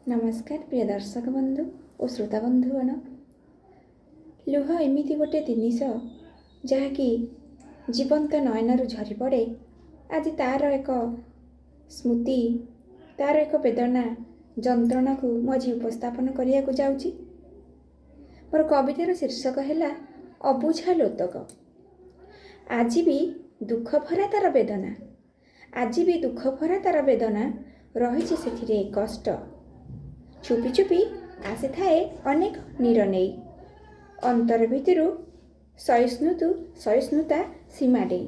ନମସ୍କାର ପ୍ରିୟ ଦର୍ଶକ ବନ୍ଧୁ ଓ ଶ୍ରୋତା ବନ୍ଧୁଗଣ। ଲୁହ ଏମିତି ଗୋଟେ ଜିନିଷ ଯାହାକି ଜୀବନ୍ତ ନୟନରୁ ଝରିପଡ଼େ। ଆଜି ତା'ର ଏକ ସ୍ମୃତି, ତା'ର ଏକ ବେଦନା ଯନ୍ତ୍ରଣାକୁ ମୁଁ ଆଜି ଉପସ୍ଥାପନ କରିବାକୁ ଯାଉଛି। ମୋର କବିତାର ଶୀର୍ଷକ ହେଲା ଅବୁଝା ଲୋତକ। ଆଜି ବି ଦୁଃଖ ଭରା ତା'ର ବେଦନା, ଆଜି ବି ଦୁଃଖ ଭରା ତା'ର ବେଦନା, ରହିଛି ସେଥିରେ କଷ୍ଟ। ଚୁପି ଚୁପି ଆସିଥାଏ ଅନେକ ନୀର ନେଇ, ଅନ୍ତର ଭିତରୁ ସହିଷ୍ଣୁତା ସୀମା ଡେଇଁ,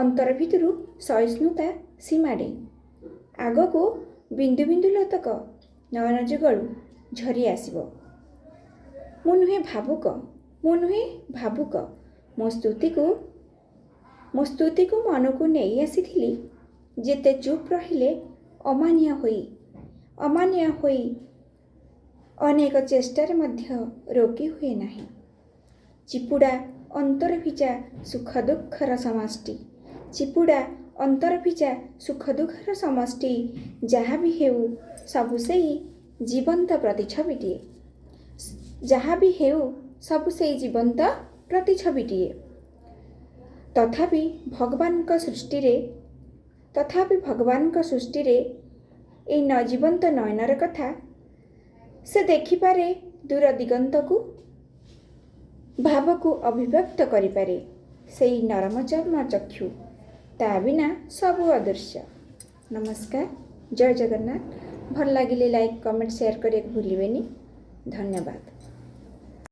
ଅନ୍ତର ଭିତରୁ ସହିଷ୍ଣୁତା ସୀମା ଡେଇଁ ଆଗକୁ ବିନ୍ଦୁ ବିନ୍ଦୁ ଲୋତକ ନୟନ ଯୁଗଳୁ ଝରି ଆସିବ। ମୁଁ ନୁହେଁ ଭାବୁକ, ମୁଁ ନୁହେଁ ଭାବୁକ, ମୋ ସ୍ତୁତିକୁ ମନକୁ ନେଇ ଆସିଥିଲି। ଯେତେ ଚୁପ୍ ରହିଲେ ଅମାନିଆ ହୋଇ ଅନେକ ଚେଷ୍ଟାରେ ମଧ୍ୟ ରୋକି ହୁଏ ନାହିଁ। ଚିପୁଡ଼ା ଅନ୍ତର ଭିଜା ସୁଖ ଦୁଃଖର ସମଷ୍ଟି, ଚିପୁଡ଼ା ଅନ୍ତର ଭିଜା ସୁଖ ଦୁଃଖର ସମଷ୍ଟି, ଯାହା ବି ହେଉ ସବୁ ସେଇ ଜୀବନ୍ତ ପ୍ରତିଛବିଟିଏ, ଯାହା ବି ହେଉ ସବୁ ସେଇ ଜୀବନ୍ତ ପ୍ରତିଛବିଟିଏ। ତଥାପି ଭଗବାନଙ୍କ ସୃଷ୍ଟିରେ ଏଇ ନ ଜୀବନ୍ତ ନୟନର କଥା ସେ ଦେଖିପାରେ, ଦୂର ଦିଗନ୍ତକୁ ଭାବକୁ ଅଭିବ୍ୟକ୍ତ କରିପାରେ ସେଇ ନରମ ଚର୍ମ ଚକ୍ଷୁ, ତା ବିନା ସବୁ ଅଦୃଶ୍ୟ। ନମସ୍କାର, ଜୟ ଜଗନ୍ନାଥ। ଭଲ ଲାଗିଲେ ଲାଇକ୍, କମେଣ୍ଟ, ସେୟାର କରିବାକୁ ଭୁଲିବେନି। ଧନ୍ୟବାଦ।